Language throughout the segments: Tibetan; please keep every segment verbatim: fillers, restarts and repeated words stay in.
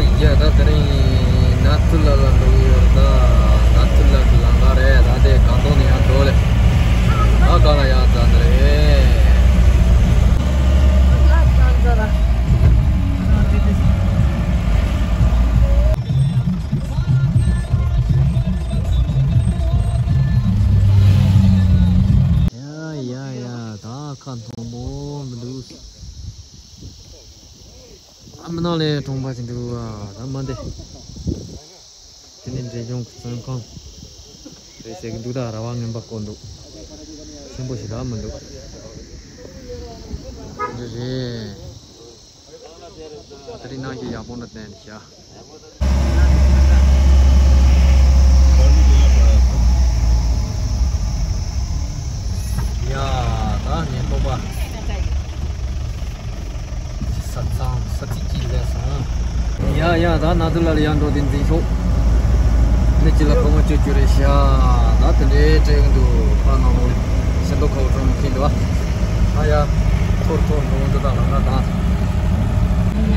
ཡ་ད་དེ་རིང་ནག་ཚུལ་ལ་ལ་འགྲོ་གི་ཡོད་རེད། ད་ནག་ཚུལ་ལ་གི་ལམ་ཁ་རེད། ད་དེ་སྒང་ཏོག་ནས་ཡར་འགྲོ་ལེ། ཨ་ག་ལ་ཡར་འཛེགས་ནི་རེད། ཡ་ཡ་ཡ། ད་ཁ་མཐོང་པོ་མི་འདུག་ཨ་མི་ནང་ལས་གྲོང་པ་ཅིག་འདུག་ཨ་ད་མ་འདི། དེ་ནི་འབྲས་ལྗོངས་ཀྱི་བཙོན་ཁང་རེད་ཟེར་གི་འདུག་ད་ར་བ་ངན་པ་བསྐོར་འདུག་ཆེན་པོ་ཞིག་རག་མི་འདུག་འདི་རེད། དེ་རིང་གནམ་གཤིས་ཡག་པོ་འདྲ་བསྟན་ཤག་ཡ་ད་ངའི་སྤོབས་པ། ས་གཙང་ས་ཚིགས་ཀྱིས་བཟས་སོང་། ཡ་ཡ་ད་ནག་ཚུལ་ལ་ལ་ཡར་འགྲོ་དེ་འཛིན་ཤོག་མི་གཅིག་ལ་ཕོ་མོ་བཅོ་བཅོ་རེད་ཤག་ད་དེ་འདྲའི་སྤྲད་གི་འདུག་ཕ་ནང་ལོགས་ལ་ཤིང་ཏོག་ཁ་བོ་ཁྲོམ་ཁེངས་འདུག་ཨ་ཡ། ཐོར་ཐོར་འགྲོ་འདུག་ད་ལམ་ཁ་དང་།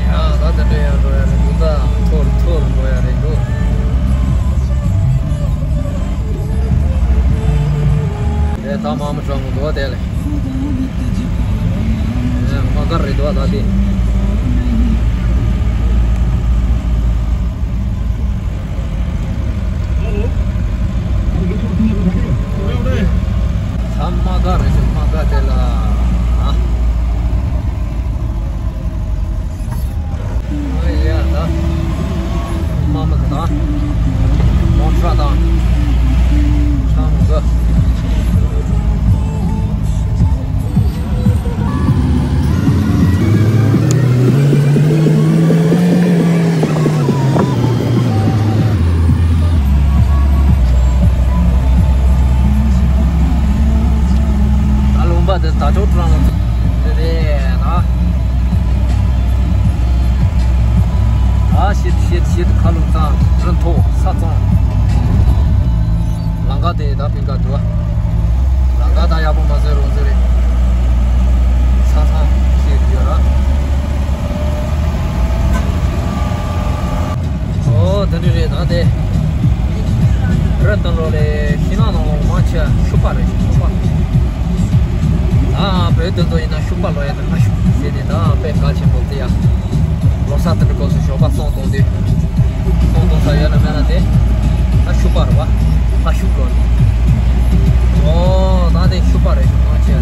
ཡ་ད་དེ་འདྲའི་ཡར་འགྲོ་ཡ་རེད་འདུག་ད་ཐོར་ཐོར་འགྲོ་ཡ་རེད་འདུག་དེ་ད་མ་མ་གྲོང་གི་འགྲོ་བ་དེ་ལས། དམག་སྒར་རེད་འདུག་ད་དེ། དམག་སྒར་རེད་ཤག་དམག་སྒར་དེ་ལ། ཨ་ཡ་ད། མ་མི་གི་དང་། ལོང་ཁྲ་དང་། ཁྲ་མོ་གི། ད་ལུང་པ་དེ་ད་ཅོག་ཀྲང་ལ་དེ་རེད་ན། ཨ་ཤེད་ཤེད་ཤེད། ཁ་ལུང་ཚང་རི་མཐོ་ས་གཙང་། ལམ་ཁ་དེ་ད་ཕིང་ཀ་འདུག་ཨ། ལམ་ཁ་ད་ཡག་པོ་མ་བཟོས་རུང་ཟེར་རེད། ས་ཚང་ཤེད་ཡོད་ར། ཨོ་དེ་འདྲ་རེད་ད་དེ། རི་སྟེང་ལོགས་ལས་ཤིང་ནགས་ནང་ལོགས་མང་ཆེ་ཤུག་པ་རེད་ཤུག་པ། ཨ་བོད་དོན་དུ་ཡིན་ན་ཤུག་པ་ལོ་ཡ་དང་ལྷ་ཤུག་ཟེར་ནས་ད་དཔེ་གལ་ཆེན་པོ་དེ་ཡ། ལོ་གསར་དེ་འདྲ་སྐབས་སུ་ཞོགས་པ་སོང་གཏོང་དུས། སོང་གཏོང་ས་ཡོད་ན་མེད་ན་དེ། ལྷ་ཤུག་པ་རེད་བ། ལྷ་ཤུག་ལོ་ནི། ཨོ་ད་དེ་ཤུག་པ་རེད་ཤུག་མང་ཆེ།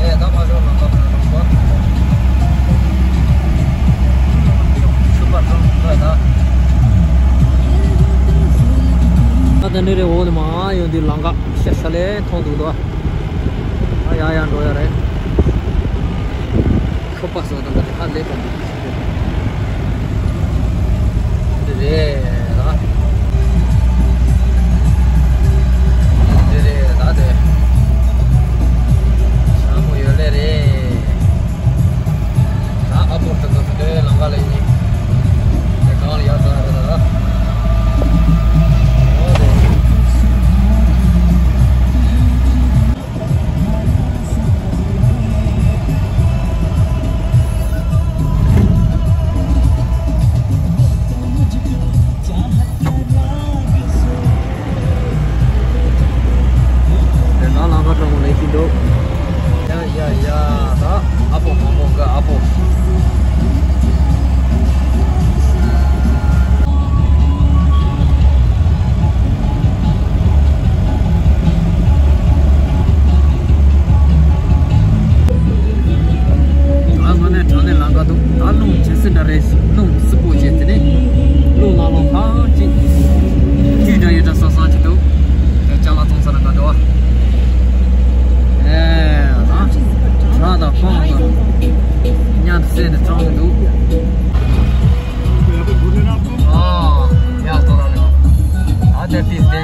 ཨེ་ད་མ་ཞོག་ལ་ད་མ་ཞོག་པ། ཤུག་པ་ཀྲང་ད་ད། ད་དེ་འདྲ་རེད། འོ་དེ་མ་ཡོང་དུས་ལམ་ཁ་ཤ་ཤ་ལས་མཐོང་འདུག་དོ། ཨ་ཡ་ཡ་འགྲོ་ཡ་རེད། ཤོག་པ་སོགས་དང་འདི་ཧ་ལས་པ་འདུག་འདི་རེད་ལ། འདི་རེད་ལ་དེ། ཤ་མོ་ཡོད་ལེ་རེད། ད་ཨ་པོ་ཏི་ཏི་ཏི་ལམ་ཁ་ལ་ཡིན། དེ་གང་ལ་ཡར་ཙང་རེད་ད། ཨོ་དེ། དེ་ནང་ལམ་ཁ་དྲང་མོ་ལས་ཀྱི་འདུག་ཡ་ཡ་ཡ། ད་ཨ་པོ་མང་པོ་གི་ཨ་པོ། ང་ནས་དྲང་ནས་ལམ་ཁ་འདུག་ད་རླུང་ཇེ་སྲིད་འདྲ་རེད། རླུང་སྲིད་པོ་བྱས་དེ་ནས་རླུང་ལ་ལོང་ཧ་ཅིག་དཀྱུས་འདྲ་ཡོད་འདྲ་བསམ་བསམ་ཅིག་འདུག་དེ་ཅ་ལག་བཙོང་ས་ན་ག་འདུག་ཨ། ཨེ་ད་བྲག་དང་སྤང་དང་མཉམ་བསྲེས་ནས་དྲངས་ཀྱི་འདུག་ཨ་ཡ་ལྟོ་ར་ལེ། ཨ་དེ་ཏིས་དེ་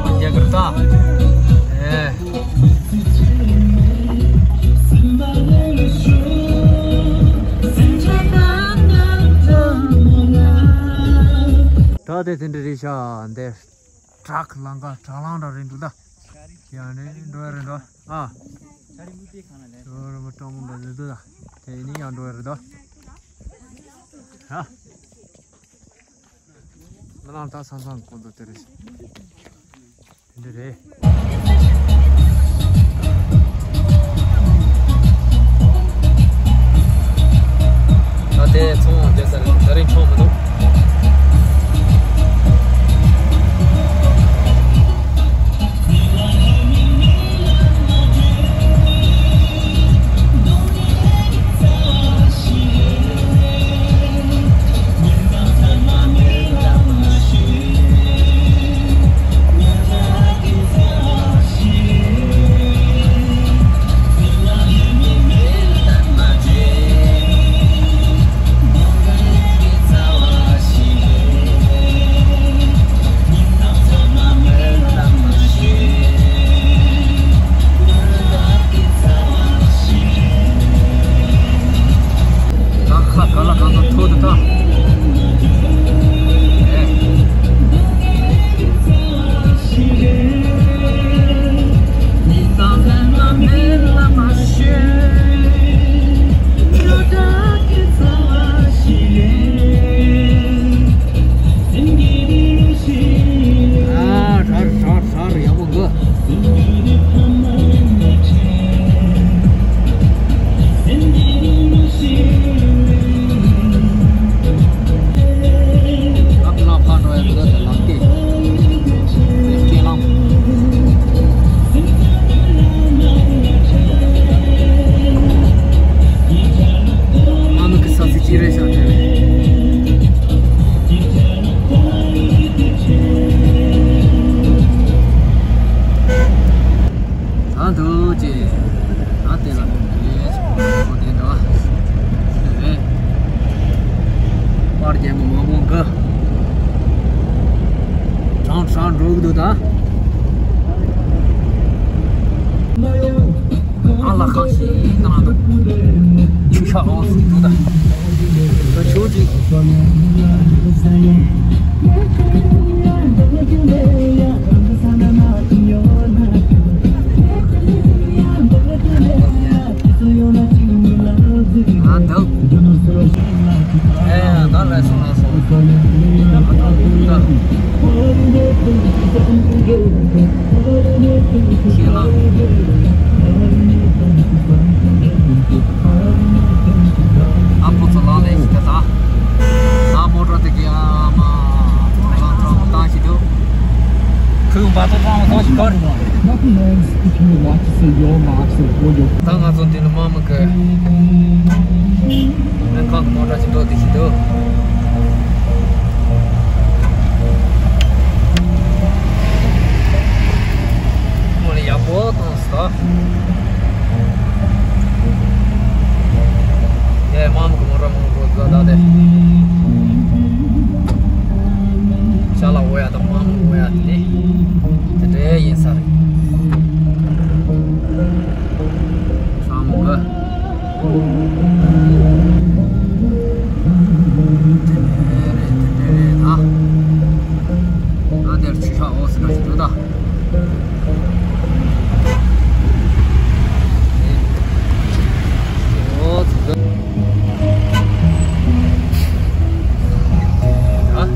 རྒྱ་གར་ད་ཨེ། ད་དེ་དེ་འདྲ་རེད་ཤག་འདིར་བྲག་ལམ་ཁ་བྲག་ལམ་འདྲ་རེད་འདུག་ད་ཡང་ནས་འགྲོ་ཡ་རེད་འདུག་ཨ། ཞོ་ར་མ་སྤྲང་མོ་འདྲ་རེད་འདུག་ད། དེ་ནི་ཡང་འགྲོ་ཡ་རེད་དོ། ཧ། ང་རང་ད་སང་སང་ཁོང་ཚོ་དེ་རེད། དེ་འདྲ་རེད། ད་དེ་ཚོང་རྒྱག་ས་རེད། ད་རིང་ཆོག་མི་འདུག་ད་ཁ་ག་ལ་གང་དུ་ཐུག་ཏུ་ཐག་ཨ་རར་རར་རར་ཡག་པོ་གོ། ཨ་ཕ་ལ་ཕར་འགྲོ་ཡ་འདུག་ད་ལམ་སྐེད། སྐེད་ལམ། ཨ་མ་གི་ས་ཚིགས་ཅི་རེད་ཤག་དེ་རེད། ད་འདུག་ཅེས། ད་དེ་ལ་ངས་ཁོ་དེ་འདྲ་བ་དེ་རེད། པར་རྒྱལ་མོ་མང་པོ་འགའ་གྲང་གྲང་འགྲོ་གི་འདུག་ད། ཨ་ལ་ཁང་ཞིག་ནང་འདུག་ཆུ་ཤ་འོ་སི་འདུག་ད། ད་ཆུ་ཅིག་ཨ་འདུག་ཨེ་ད་ལས་སོང་ལ་སོང་། ད་ད། ཁྱེད་ལ། ཨ་ཕོ་ཚོ་ལག་ལེན་ཞིག་ད། ད་མོ་ཊ་དེ་གི་ཨ་མ། ལང་ཀྲང་བཏང་ཞིག་འདུག་ཁོས་འབའ་ཐོག་ཀྲང་བཏང་ཞིག་གར། ད་ང་ཚོ་འདི་ལ་མ་མི་དགོས། སྨན་ཁང་གི་མོ་ཊ་ཞིག་འགྲོ་དེ་ཞིག་འདུག་མོ་ལ་ཡག་པོ་བཏང་སོང་། ཡ་མ་མི་གི་མོ་ཊ་མང་པོ་འགྲོ་ད་དེ། ཤ་ལ་འོ་ཡ་དང་མ་མི་འོ་ཡ་དེ་ནི་དེ་འདྲ་ཡིན་ས་རེད། ཤ་མོ་གི། ད་དེར་ཆུ་ཤ་འོ་ཟེར་ན་ཞིག་འདུག་ད། འོ་ཟེར་འདུག་ཨ།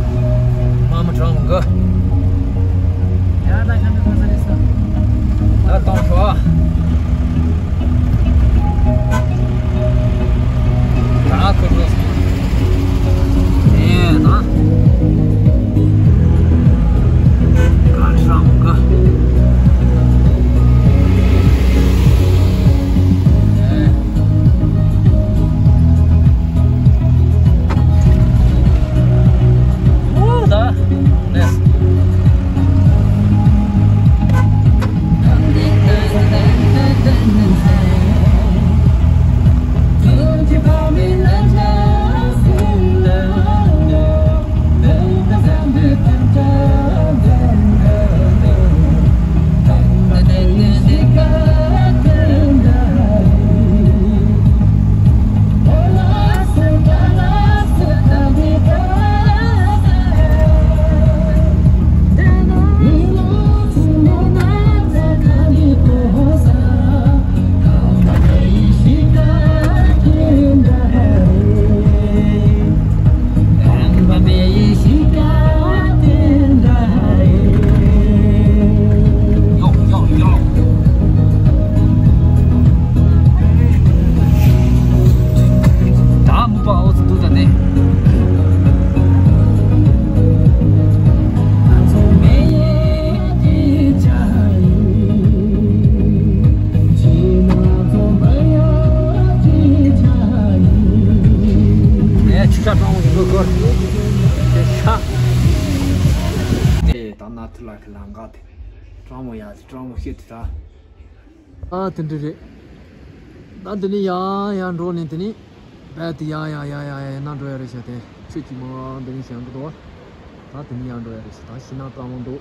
མ་མ་གྲོང་གི། ཡ་ད་ཤ་མི་ཁོ་ས་རེད་ས། ད་གཏོང་ཤོག་ཤ། དེ་ད་ན་ཐུ་ལ་གི་ལམ་ཁ་དེ། སྤྲང་མོ་ཡ་སྤྲང་མོ་ཤི་དེ་ད། ཨ་དེ་འདྲ་རེད། ད་འདི་ནས་ཡང་ཡང་འགྲོ་ནས་དེ་ནས་རྦད་དེ་ཡང་ཡང་ཡང་ཡང་ཡང་ན་འགྲོ་ཡ་རེད་ཤག་དེ་ཆུ་གཅིག་མ་འདི་ནས་བྱང་གི་འདུག་ད་དེ་ནས་ཡང་འགྲོ་ཡ་རེད་ཤག་ད་ཤི་ན་སྤྲང་མོ་འདུག་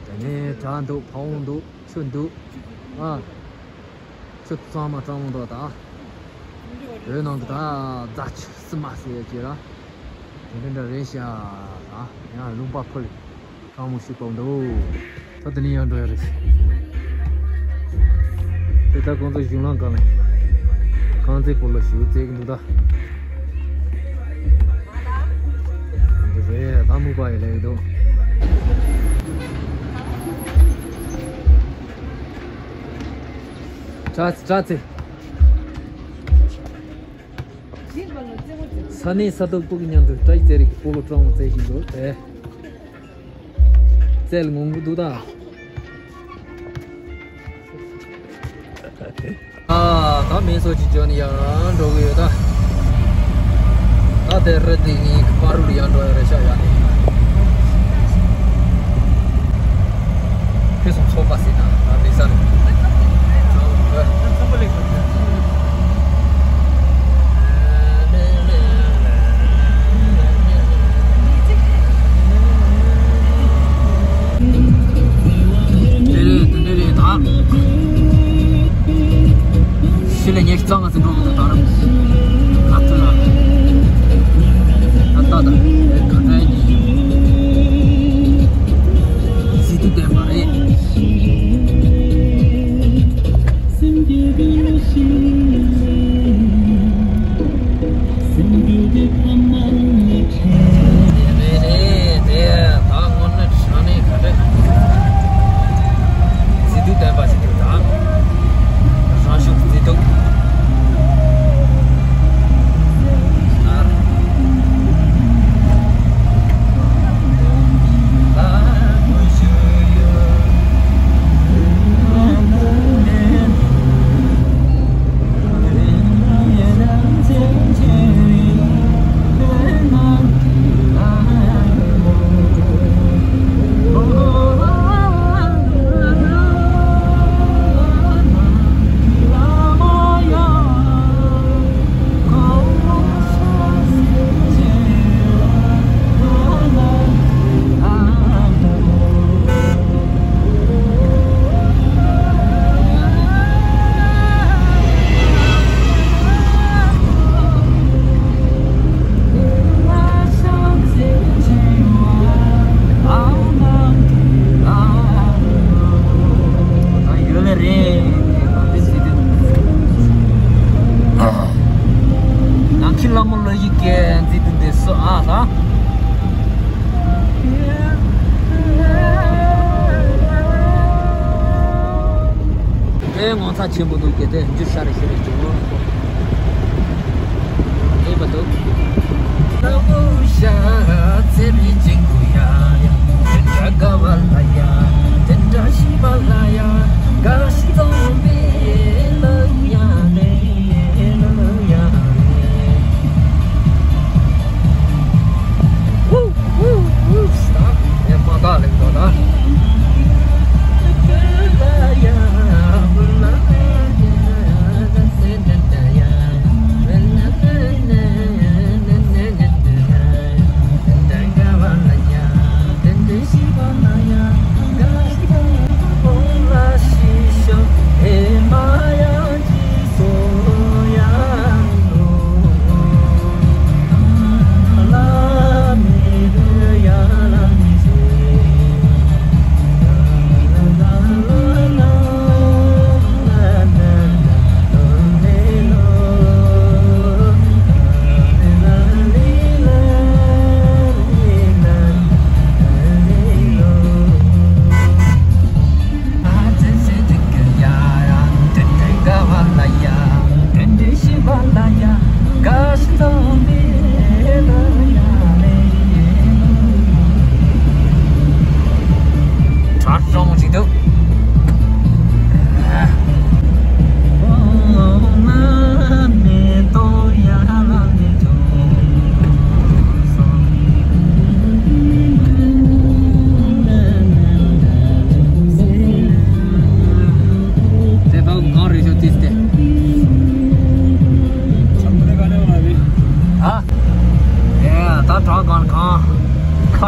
དེ་ནས་བྲག་འདུག་ཕ་བོང་འདུག་ཆུ་འདུག་ཨ། ཆུ་གཙང་མ་སྤྲང་མོ་འདུག་ད། བོད་ནང་གི་ད་རྫ་ཆུ་བསིལ་མ་ཟེར་ཡ་ཅིག་ར། དེ་འདྲ་འདྲ་རེད་ཤག་ད་ཡང་ལུང་པ་ཕུ་ལ་སྤྲང་མོ་ཞིག་སྤོབས་འདུག་ད་དེ་ནས་ཡང་འགྲོ་ཡ་རེད། དེ་ད་ཁོང་ཚོ་གཞུང་ལམ་སྒང་ལ་རྐང་རྩེད་སྤོ་ལོ་ཞིག་རྩེད་ཀྱི་འདུག་ད། འདི་རེད་ད་སྨུག་པ་ཡི་ལེགས་འདུག་དྲག་ཚེ་དྲག་ཚེ། ས་གནས་ས་ཐོག་སྤུ་གུ་མཉམ་དུ་བཀྲ་ཤིས་རྩེད་རིགས་ཀྱི་སྤོ་ལོ་སྤྲང་མོ་རྩེ་བཞིན་འདུག་ཨེ། རྩེད་ལ་ངོམ་གི་འདུག་ད། ཨ་ད་མེ་སོ་ཅིག་འཇོག་ནི་ཡང་འགྲོ་གི་ཡོད་ད། ད་དེ་རི་དེ་ངའི་ཕ་རུ་ལ་ཡང་འགྲོ་ཡ་རེད་ཤག་ཡ་ནི། ཁྱོད་སོང་ཚོགས་པ་ཟེར་ན་ང་དེ་ས་རེད། དེ་རེད་དེ་འདྲ་རེད་ད། ཕྱི་ལ་ཉལ་གཙང་ང་ཚོ་འགྲོ་གི་འདུག་ད་རུང་། ང་ཚོ་ལ། ད་ལྟ་ད་རེད་ག་འདྲ་ཡིན། ཟིལ་དུ་བསྟན་པ་རེད། རེད་རེད་དེ་ད་དངོས་གནས་དྲང་གནས་ག་འདྲ། ཟིལ་དུ་བསྟན་པ་ཞིག་འདུག་ད། རང་ཤུགས་ཟིལ་དུ། ནང་ཆེན་ལྷ་མོ་ལོ་ཡི་གེ་འཛིན་དུ་འདི་སུ་ཨ་ལ། དེ་ངོ་མཚར་ཆེན་པོ་འདུག་གི་དེ་འཇུ་ཤ་རེ་ཤི་རེ་འཇུ་ངོ་ནི་ཁོ། ཨེ་མ་འདུག་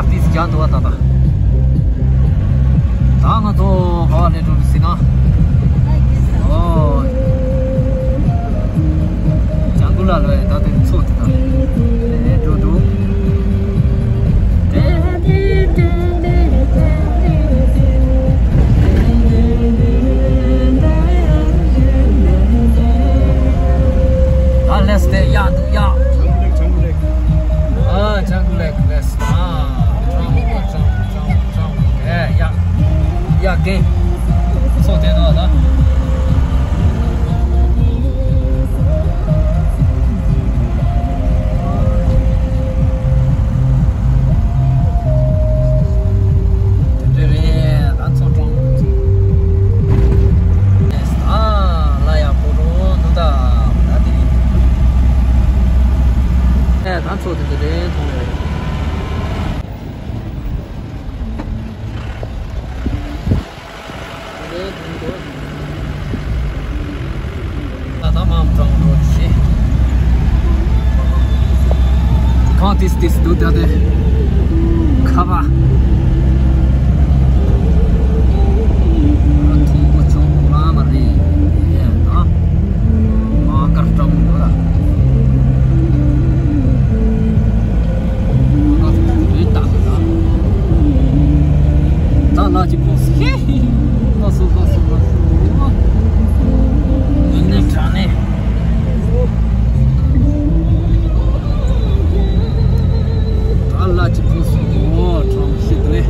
ཏིས་རྒྱག་འདུག་བ་ད་ལྟ། ད་ང་ཚོ་ག་བ་སླེབས་འགྲོ་ཟིན་ན། ཨོ། ལྗང་གུ་ལ་ལོས་ད་དེ་ཚོ་དེ་དང་། ཨེ་འགྲོ་འགྲོ། ད་ལེས་དེ་ཡག་འདུག་ཡག་ཨ་ལྗང་གུ་ལེགས་ལེས། ཨ། ཀྲང་ཀྲང་ཀྲང་ཀྲང་། ཨེ་ཡ། ཡ་གེ། སོ་དེ་ནོ་ད། དེ་འདྲ་རེད་ད་ཚོ་ཀྲང་། ཨ་ལ་ཡ་ཕོ་རོ་ནུ་ད་ད་དེ། ཨེ་ད་ཚོ་དེ་འདྲ་རེད་མཐོང་རེད། གང་ཏིས་ཏིས་འདུག་ད་དེ། ཁ་བ། མཐོང་པོ་ཆུང་ལ་མ་རེད། ཡ་ན། མ་དཀར་སྤྲང་པོ་ཡོད་ལ། ད་ལ་ཅིག་པོ་སི། ལ་སུ་ལ་སུ་ལ་སུ། ཡིན་ནི་དྲ་ནི། ད་ལ་ཅིག་པོ་སི། ཨོ་ཁྲོམ་ཤིད་ལེ།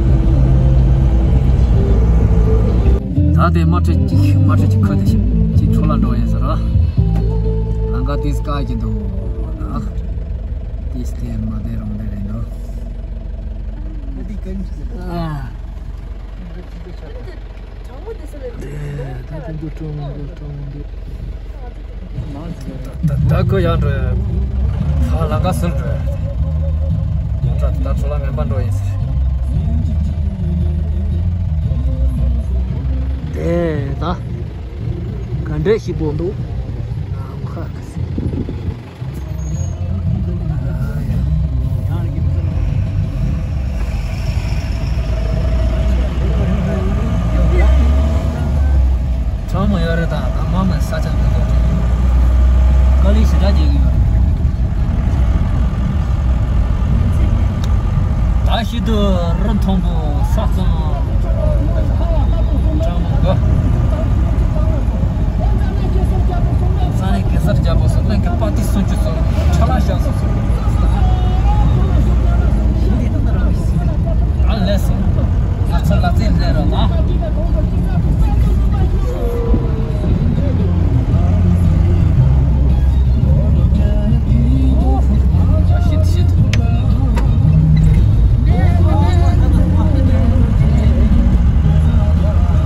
ད་དེ་མ་ཁྲི་གཅིག་མ་ཁྲི་གཅིག་ཁོ་དེ་ཞིག་གཅིག་འཕྲོ་ལ་འགྲོ་ཡིན་ཟེར་ར། ལམ་ཁ་དེ་སྐ་གི་འདུག་ན། དེ་སྟེ་མ་དེ་རང་དེ་རེད་འདུག་ཨ། དེ་ད་དེ་འདུག་ཀྲོང་འདུག་ཀྲོང་འདུག་ད་ད་ཁོ་ཡང་འགྲོ་ཡ། ད་ལམ་ཁ་ཟུར་འགྲོ་ཡ། ད་ད་ཚོ་ལ་ངན་པ་འགྲོ་ཡིན་ཟེར། དེ་ད་ག་འདྲས་ཞིག་པོ་འདུག་ཁ་ཁ་སི། གྲང་མོ་ཡོད་རེད་ད། ད་མ་མ་ས་ཆ་འདི་ཚོ་དཀའ་ལས་ཞེ་དྲག་རྒྱག་གི་ཡོད་རེད། ད་ཤི་དུ་རི་མཐོན་པོ་ས་གཙང་། གྲང་མོ་གོ། ས་ནས་གེ་སར་རྒྱལ་པོ་སོགས་གླིང་གི་དཔའ་ཐུལ་སུམ་ཅུ་སོགས་ཁྲ་ལ་ཤ་སོགས་སོགས། ཨ་ལས་སོ། ང་ཚོ་ལ་རྩེད་ལས་རོགས་ལ། ཤིད་ཤིད།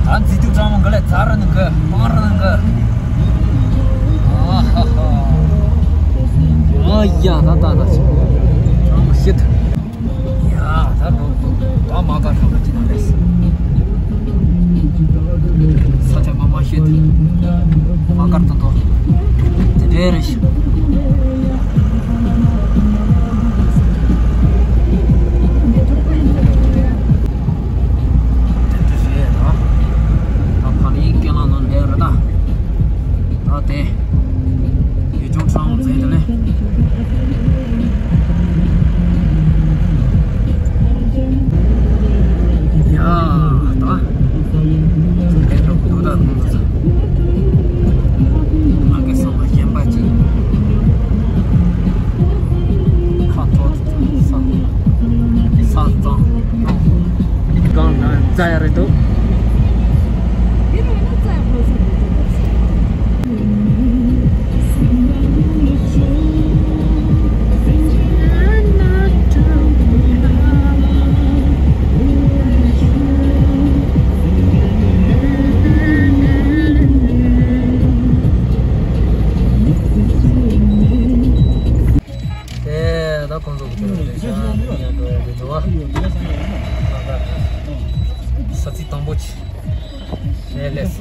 ད་འཛི་དུ་ཀྲང་མོ་འགའ་ལས་ཛ་ར་ནི་གི་པང་ར་ནི་གི། ཨ་ཧ་ཧ། ཨ་ཡ་ད་ད་ད་ཅི་ཀྲང་མོ་ཤིད། ཡ་ད་འགྲོ་འདུག་ད་མ་ག་ཀྲང་མོ་ཅི་ན་རེད། ས་ཆ་མ་མ་ཤེས་ཏེ། མ་དཀར་ཏོ་ཏོ། དེ་འདྲའི་རེད་ཤག་དེ་འདྲ་རེད་ད། ད་ཕ་ནི་སྐྱོ་ལང་ནང་འདྲ་རེད་ད། ད་དེ། ཡུལ་ལྗོངས་ཁྲང་མཛེས་དེ་ལས། ཡ་ད། དེ་འགྲོ་དུ་ད་ཁོང་ཚོ། ང་གི་བསམ་པ་གཞན་པ་ཅིག་ཁ་ཐོར་ས། ས་གཙང་། གང་ན་རྩ་ཡ་རེད་འདུག་དེ་ད་ཁོང་ཚོ་གི་ཆོས་རེད་ཤག་ཡང་འགྲོ་ཡ་དེ་འགྲོ་བ། ས་ཚིགས་དང་པོ་ཆེ། ཞལ་ལས།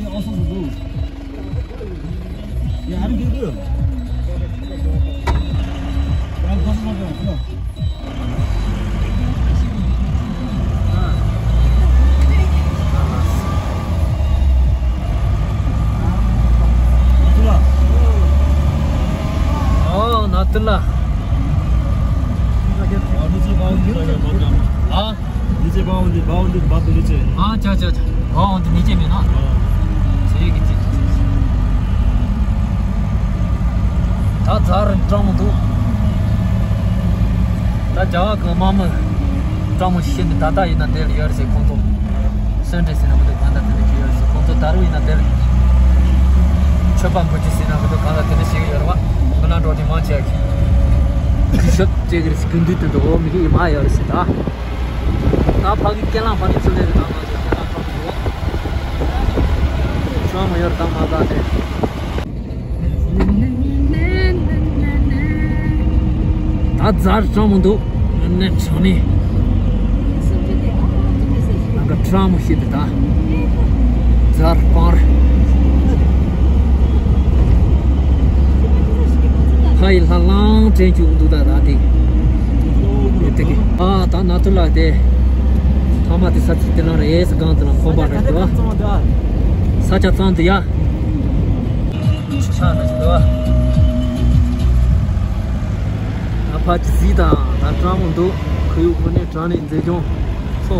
དེ་ལ། ཨ། नीचे boundary, boundary, boundary नीचे। हाँ, अच्छा, अच्छा, अच्छा। बाउंड्री नीचे में ना। ठीक है, ठीक है, ठीक है। ད་ཛར་སྤྲང་མོ་འདུག་ད་རྒྱ་གར་གི་དམག་མི་སྤྲང་མོ་ཞིག་ནི་ད་ལྟ་ཡིན་ན་དེ་ལ་ཡོད་རེད་ཟེར། ཁོང་ཚོ་སོན་ཏྲེ་ཟེར་ན་མི་འདུག་གང་ལྟར་དེ་འདྲ་ཞིག་ཡོད་རེད་ཟེར། ཁོང་ཚོ་ད་རུང་ཡིན་ན་དེ་ལ་མཆོད་པ་འབུལ་རྒྱུ་ཟེར་ན་མི་འདུག་གང་ལྟར་དེ་འདྲ་ཞིག་ཡོད་རེད་བ། མི་ལ་འགྲོ་དེ་མང་ཆེ་གི་ཤོད་ཅེས་གི་རེད་ཟེར། དགེ་འདུན་དེ་འདུག་འོ་མི་རིགས་མ་ཡོད་རེད་ཟེར། ད་ད་ཕ་གི་ཀེ་ལང་ཕ་གི་ཚུར་ལས་རེད། ད་ང་ཚོ་ཀེ་ལང་ཕ་གི་འདུག་ཤོག་མ་ཡོད་རེད། ད་མ་ད་དེ། ད་ཛར་སྤྲང་མོ་འདུག་ནས་དྲང་ནས། ང་ག་སྤྲང་མོ་ཞིག་འདུག་ད་ཛར་སྤང་རེད། ཕ་ཡི་ལྷ་ལང་དྲན་བཅུག་འདུག་ད་ད་དེ། དེ་གི་ཨ་ད་ན་ཐུ་ལ་དེ། ཐ་མ་དེ་ས་ཚིགས་དེ་ལ་རེད་ཟེར། གང་དུ་ལ་ཁོམ་པ་རེད་འདུག་ས་ཆ་གཙང་དུ་ཡ། ཆགས་ན་ཅི་འདུག་ཨ་ཕ་ཅི་ཟིག་དང་ད་སྤྲང་མོ་འདུག་ཁུ་ཡུག་ཁོ་ནས་དྲང་ནས་མཛེས་ལྗོངས་ཚོ།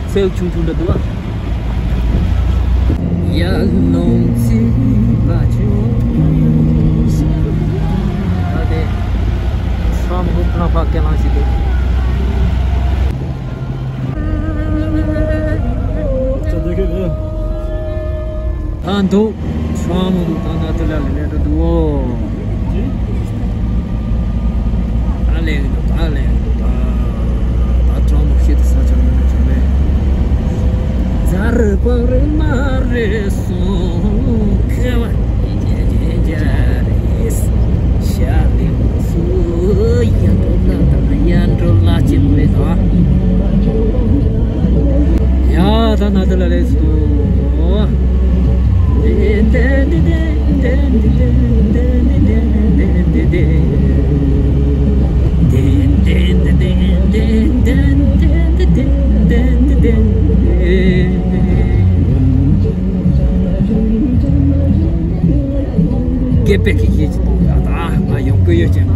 མཚེའུ་ཆུང་ཆུང་འདྲ་འདུག་ཨ། ཡ་ལོང་ཚིག་པ་ཆུ། ད་དེ་སྤྲང་མོ་འདུག་ལྷག་པ་ཀེ་ལང་ཞིག་འདུག་ད་འདུག་ཚང་མ་འདུག་ད་ན་དེ་ལ་ལས་འགྲོ་འདུག་ཨོ། ད་ལས་འདུག་ད་ལས་འདུག་ད་ད་ཚང་མ་ཤེས་ཏེ་ས་ཆ་མི་འདྲ་བྱུང་མེད། ཛ་རུ་པང་རུ་མ་རེད་སོང་ཁེ་བ། སྐད་པའི་ཀི་ཀི་ཅིག་གཏོང་ཡག་ད་ང་ཡོང་གི་ཡོད་ཅེས།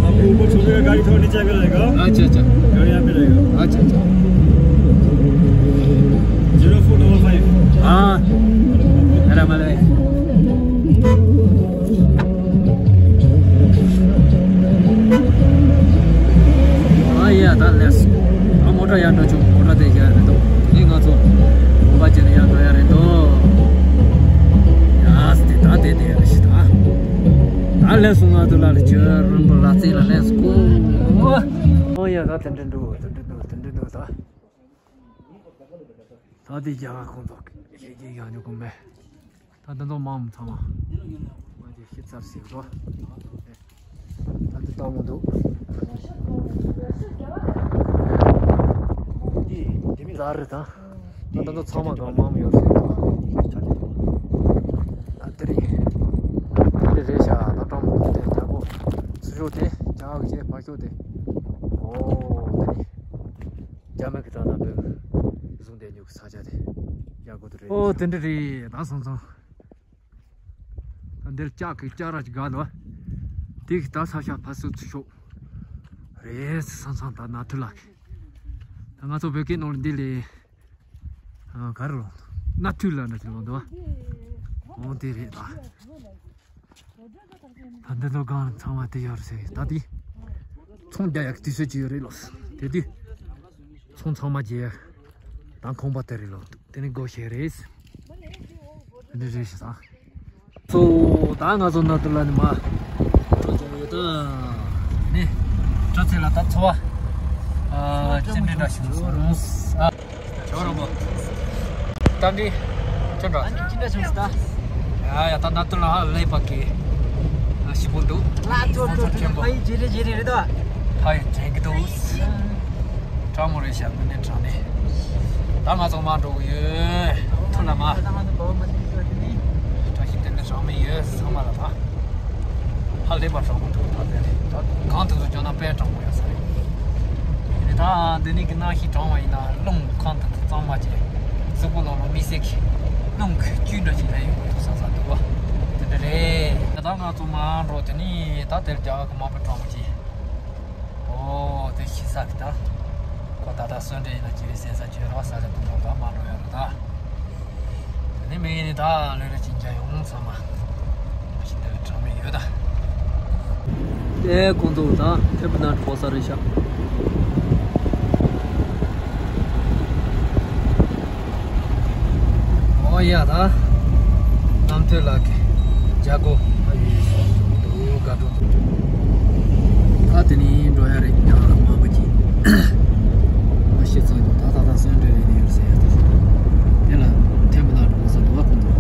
आपको ऊपर छोड़ेगा, गाड़ी थोड़ा नीचे आके रहेगा। अच्छा, अच्छा। गाड़ी यहाँ पे रहेगा। अच्छा, अच्छा। Zero four double five. हाँ। मेरा माल है। ཨ་ཡ་ད་ལས། ཨ་མོ་ཊ་ཡར་འགྲོ་བྱུང་། མོ་ཊ་དེ་ཡར་རེད་འདུག་ཨེ་ང་ཚོ་བོད་པ་བྱས་ནས་ཡར་འགྲོ་ཡ་རེད་འདུག་ཡ་སི་དེ་ད་དེ་དེ་རེད་ཤི་ད། ད་ལས་སོང་ང་དུ་ལ་ལ་ཇོ་རིན་པོ་ལ་རྩེ་ལ་ལས་སོང་། ཨོ་ཡ་ད་དེ་འདྲ་འདུག་དེ་འདྲ་འདུག་དེ་འདྲ་འདུག་ད། ད་དེ་རྒྱ་གར་ཁོང་ཚོ་ཞེ་གི་ཡང་ཉོ་གི་མེད། ད་དེ་ཚོ་མང་མོ་ཚང་མ་ང་ཚོས་ཤི་ཚར་ཟེར་རོ། ད་དེ་ལྟ་མོ་འདུག་ཛ་རི་དང་། ད་དེ་ཚོ་ཚང་མ་གང་མང་མོ་ཡོད་ཟེར་རོ། ད་དེ་རེད། དེ་རེད་ཤག་ད་སྤྲང་མོ་དེ་རྒྱལ་པོ་སུ་ཞོག་དེ་རྒྱ་གི་ཕ་ཤོག་དེ། ཨོ་དེ་རེད། རྒྱ་མི་གི་ད་ད་བོད་བཟུང་དེ་ཉོ་གི་ས་ཆ་དེ་ཡག་པོ་དེ་རེད། ཨོ་དེ་འདྲ་རེད། ད་སོང་ཙང་། ད་འདིར་ལྕགས་ཀྱི་ལྕགས་ར་ཅིག་དགའ་འདུག་དེ་གི་ད་ས་ཤ་ཕ་སུ་ཚུ་ཤོག་རེད། སང་སང་ད་ན་ཐུ་ལག་གི་ད་ང་ཚོ་བོད་སྐད་ནང་ལ་འདི་ལས་ག་རེ་ལོང་ན་ཐུ་ལ་འདྲ་ཅིག་ལོང་འདུག་འོང་དེ་རེད་ད། ད་འདི་ཚོ་གང་ཚང་མ་དེ་ཡོད་རེད་ཟེར། ད་དེ་ཚོང་རྒྱག་ཡག་དུས་ཚོད་ཅིག་ཡོད་རེད་ལོ། དེ་དུས་ཚོང་ཚང་མ་རྒྱག་ཡག་དང་ཁང་པ་དེ་རེད་ལོ། དེ་ནི་སྒོ་ཕྱེ་རེད། དེ་ནི་རེད་ཤག་ད། ཚོ་ད་ང་ཚོ་ན་དུ་ལ་ནི་མ་འགྲོ་བྱུང་ཡོད་ད། ནི་དྲ་ཚིགས་ལ་ད་འཚོ་བ་ཨ་ཅི་འདྲ་འདྲ་བྱུང་སོང་ཨ། ཇོ་རོ་མོ། གཏམ་འདི་ཁྱོད་འདྲ། ཅི་འདྲ་བྱུང་སོང་ད། ཡ་ཡ་ད་ན་དུ་ལ་ཧ་ལས་པ་གི་ཨ་ཞིབ་པོ་འདུག་ལ་ཙོ་ཙོ་ཙོ་ཕ་ཡི་ཇེ་རེ་ཇེ་རེ་རེད་ད། ཕ་ཡི་དྲན་གི་འདུག་སྤྲང་མོ་རེད་ཤག་དངོས་གནས་དྲང་གནས། ད་ང་ཚོ་མར་འགྲོ་གི་ཡོད། ཐུགས་ལ་མ། བཀྲ་ཤིས་བདེ་ལེགས། ཀླད་པ་དྲང་པོ་འདུག་ད་དེ་རེད། ད་གང་དུ་སོང་ན་དཔེ་དྲང་པོ་ཡོད་ས་རེད། དེ་ནས་ད་འདི་ནས་ཀྱི་གནམ་གཤིས་གྲང་བ་ཡིན་ན་རླུང་ཁམས་དང་གཙང་མ་བྱས། གཟུགས་པོ་ལ་ལ་མི་སེར་གྱི་རླུང་གི་བཅུད་འདྲ་ཞིག་ལེན་ཡོང་གི་འདུག་ས་ས་འདུག་བ། དེ་འདྲ་རེད། ད་ང་ཚོ་མར་འགྲོ། དེ་ནས་ད་དེར་རྒྱ་གར་གྱི་མ་པ་གྲང་མོ་ཅིག་ཨོ་དེ་ཤི་ས་གི་ད། ཁོ་ད་ལྟ་གསོན་བྲལ་ཡིན་ན་ཅི་རེད་ཟེར་ས་ཅི་རོ་ས་ལ་དུ་ནོ་ད་མ་འགྲོ་ཡ་རོ་ད། དེ་ནས་མི་ཡིན་ནི་ད་ལོས་ལ་ཅི་འཇའ་ཡོང་ཚང་མ། ཤི་ད་གྲང་མི་ཡོད་ད། ཨེ་ཁོང་ཚོ་ད་ཐེབས་ན་གྲོགས་ས་རེད་ཤག་ཨོ་ཡ་ད། རྣམ་ཐོས་ལགས་ཀྱི་རྒྱ་སྒོ་ཨ་ཡུལ་སོགས་འདུག་དགའ་སྤྲོ་ཚོ། ད་དེ་ནི་འགྲོ་ཡ་རེད། ཡང་མ་མ་གྱིས། མ་ཤེས་ཚང་འདུག་ད་ད་ད་སོན་འདྲ་རེད་ཡོད་ཟེར་ཡ་ད་ཤོད། དེ་ལ་ཐེམ་པ་ལ་འགྲོ་ས་འདུག་བ་ཁོང་ཚོ།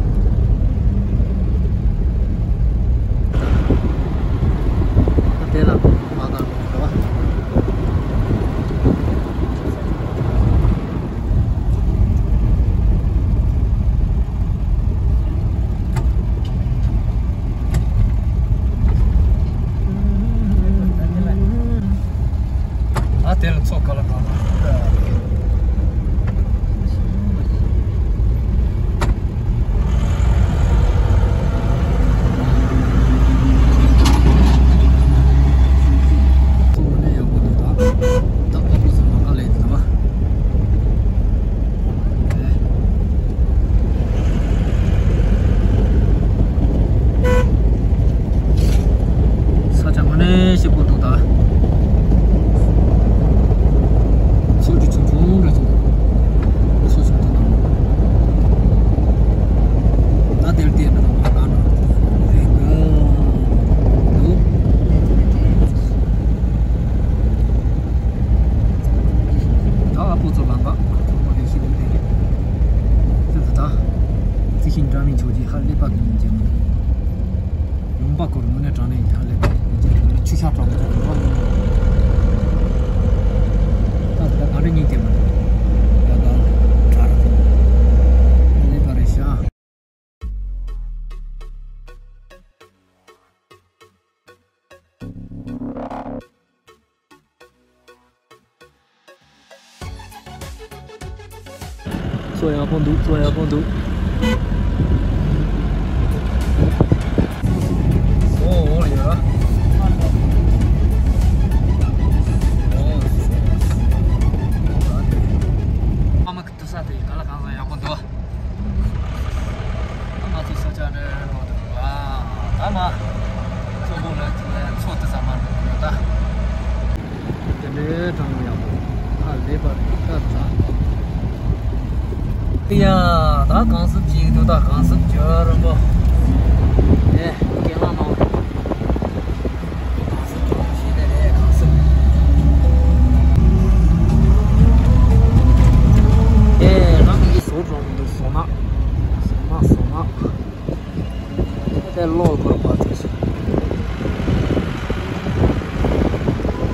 ད་དེ་ལ་མ་ག་འགྲོ་བ། ཨ་དེ་ལ་མཚོ་ག་ལ་འགྲོ་ན། མཚོ་དངོས་གནས་ཡག་པོ་འདུག་ད་ད་ཨ་ཁུ་ཚོ་མ་ག་ལས་འདུག་བ། ས་ཆ་དངོས་གནས་ཞིག་པོ་འདུག་ད། མཚོ་འདི་ཆུང་ཆུང་འདྲ་ཅིག་འདུག་མཚོ་ཆུང་ཆུང་འདུག་ད་དེར་བལྟས་ན་མ་ག་འདྲ་རེད་འདུག་ད་ཨ་ཕོ་ཚོ་ལམ་པ་ཚོ་མོ་ལས་ཤི་འདུག་རེད། ཙི་ཙི་ད། ཙི་ཤིང་འདྲ་མིན་ཆོས་ཀྱི་ཧ་ལས་པ་གི་ཉིན་རྒྱལ་མོ། ཡོང་པ་སྐོར་དངོས་གནས་དྲང་གནས་ཧ་ལས་པ་ཉིན་རྒྱལ་མོ་ཆུ་ཤ་གྲང་མོ་ཆུ་རུ་བ། ད་ཙི་ད་ག་འདྲ་ཉིན་རྒྱལ་མོ། ད་ད་གྲ་ར་ཧ་ལས་པ་རེད་ཤག་མཚོ་ཡག་པོ་འདུག་མཚོ་ཡག་པོ་འདུག་ཨོ་ཨོ་ཡ། ཨོ། ཨ་མ་གི་དུ་ས་དེ་ག་ལ་གང་ས་ཡག་པོ་འདུག་ང་ཚོ་ས་ཆ་འདྲ་ནོར་འདུག་བ། ད་མ། མཚོ་སྒོ་ལ་ཚོ་ལ་མཚོ་དེ་ཚང་མ་འདུག་ད། དེ་འདྲའི་གྲང་མོ་ཡག་པོ་ཧ་ལས་པ་རེད་ད་ད། ཡ་ད་གང་སུབ་ཅིག་འདུག་ད་གང་སུབ་ཇོ་རིན་པོ། ཨེ་སྐད་ངག་ནང་། གང་སུབ་ཇོ་རིན་པོ་ཞེས་དེ་རེད་གང་སུབ། ཨེ་རང་གི་བཟོ་གྲོང་འདུག་བཟོ་ན། བཟོ་ན་བཟོ་ན། དེ་ལོག་དགོས་པ་ཚོ་ཞིག་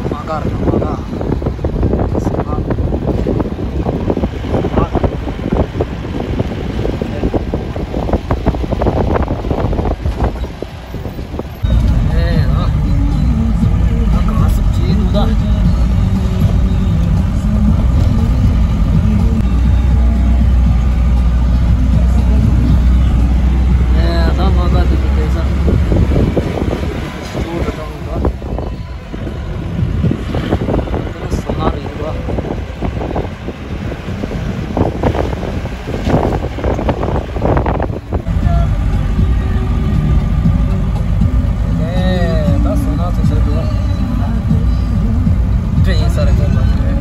མ་གར་དང་མ་ག་སེ་མ་མ་ག་ཨེ་ཨ་ཨ་ག་སུབ་བྱེད་འདུག་ད། ཨེ་ད་མ་ག་དེ་ཚོ་བསྡད་ས། ཅི་ཅོ་འདྲ་འདྲ་འོང་འདུག་ཨ། དེ་ནི་སོ་ན་རེད་འདུག་ཨ། ཨེ་ད་སོ་ན་ཚོ་བྱེད་འདུག་འདྲ་ཡིན་ས་རེད་ཁོ་མ་ཤེས།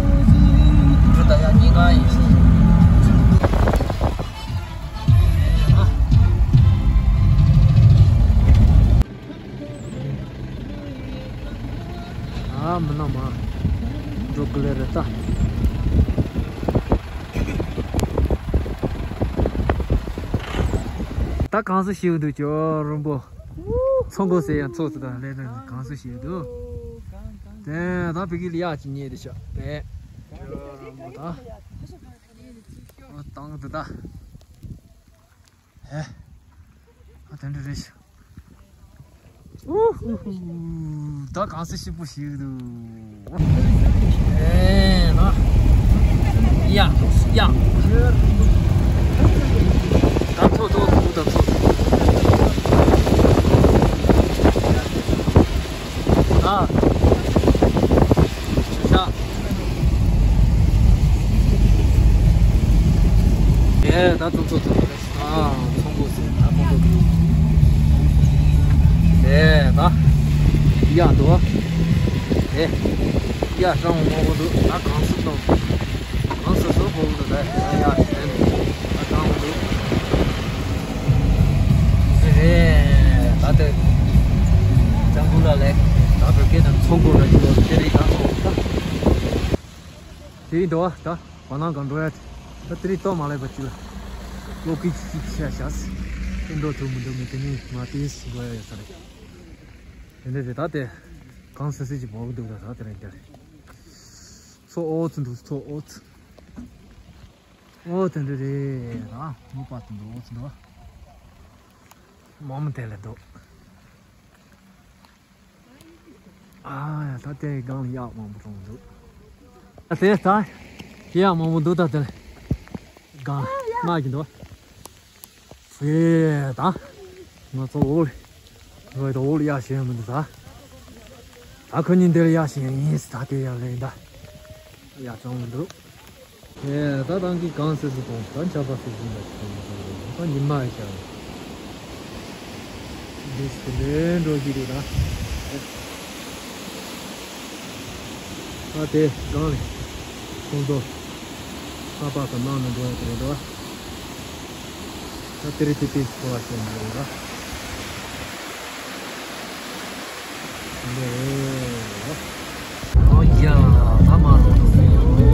འདྲ་ད་ཡ་གཉིས་ཀ་ཡིན་ཤེས། ཨ་མི་ན་མ་འགྲོ་གི་ལེ་རེད་ད། ད་གང་སུ་ཤིའུ་འདུག་ཇོ་རིན་པོ། མཚོ་མགོ་ཟེར་ཡ་མཚོ་ཟེར་ད་ལེ་ད་གང་སུ་ཤིའུ་འདུག་དེ་ད་བི་གི་ལི་ཡ་ཅི་ཉེ་དེ་ཤ་དེ། ཇོ་རིན་པོ་ད། ཨོ་དང་དེ་ད། ཧེ། ཨ་དེ་འདྲ་རེད་ཤག་ད་གངས་སེར་ཞིམ་པོ་ཞིག་འདུག་ཨེ་ན། ཡ་ཡ། ད་ཚོ་ཚོ་ཚོ་ད་ཚོ། ཨ། ཤ། ཨེ་ད་ཚོ་ཚོ་ཚོ། ཨ། ཚོང་པོ་ཟེར་ན་མོ་ལོ། ཨེ་ད། ཡ་དོ། ཨེ། ཡ་སྲང་མོ་མོ་འདུག་ད་གངས་སུ་གཏོང་། གངས་སུ་སོ་མོ་འདུག་ད་ཡ་ཡ་ཞེན། ད་གངས་མོ་འདུག་ཟེར་རེད། ད་དེ། ལྕང་སྐུ་ལ་ལས། ད་བོད་སྐད་དང་ཚོང་སྐོར་ལ་ཡོད་དེ་རེད་ད་ཚོང་ད། དེ་ཡིན་འགྲོ་བ་ད། བར་སྣང་གང་འགྲོ་ཡ། ད་དེ་རིང་ལྟོ་མ་ལེགས་པ་ཅིག་ལ། བློ་སྐྱིད་ཅིག་ཤ་ཤ། དེ་འགྲོ་ཐུབ་མི་འགྲོ་མི་དེ་ནི་མ་བལྟས་འགྲོ་ཡ་ཡོད་ས་རེད། དེ་འདྲ་རེད་ད་དེ། གངས་སེར་སེར་ཅིག་བབས་འདུག་ད་ད་དེ་རིང་དེར། མཚོ་ཨོ་ཙི་འདུག་མཚོ་ཨོ་ཙི། ཨོ་དེ་འདྲ་རེད་ད། སྨུག་པ་དེ་འདུག་ཨོ་ཙི་འདུག་མོ་མོ་དེ་ལ་འདུག་ཨ་ཡ་ད་དེ་སྒང་ལ་གཡག་མང་པོ་གྲོངས་འདུག་ཨ་དེ་ད་གཡག་མང་པོ་འདུག་ད་དེ་སྒང་ལ་དམག་གི་འདུག་ཨེ་ད་ང་ཚོ་འོག་ལ་འགྲོ་ཡ་ད་འོག་ལ་གཡག་ཞེན་མི་འདུག་ད་ད་ཁོ་གཉིས་འདིར་གཡག་ཞེན་ཡིན་ད་དེ་ཡ་ལེ་ད་གཡག་གྲོངས་མི་འདུག་ཨེ་ད་ཏང་གི་གངས་སེར་སེར་དང་ད་ཆར་པ་སེར་སེར་འདྲ་ཞིག་ད་ཉི་མ་ཡི་ཤར་འདི་སུ་ལེན་འགྲོ་གི་རེད་ད། ད་དེ་སྒང་ལས་ཁོང་ཚོ་ཨ་ཕ་དང་ནང་ནས་འགྲོ་ཡ་དེ་རེད་ད། ད་དེ་རིང་དེ་དེ་སྐོར་བ་བཤད་ནི་རེད་ལ། འདི་རེད་ལ། ཨོ་ཡ། ད་མ་རོ་རོ་རེད་ཡོ།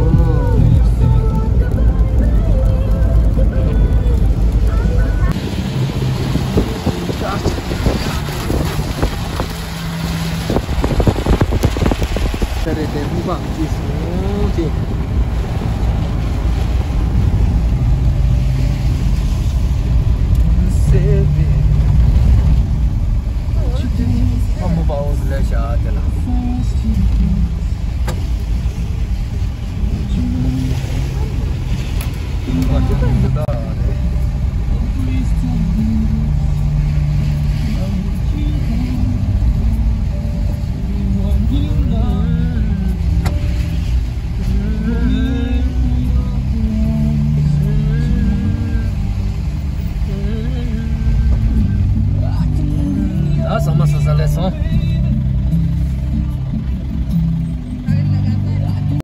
ད་རེད་དེ་སྨུག་པ་ཅིག་སོང་ཅིག་ཨ་མོ་པ་འོ་ལེ་ཤ་དེ་ལ། ད་ཟ་མ་ཟ་ས་ལས་སོང་།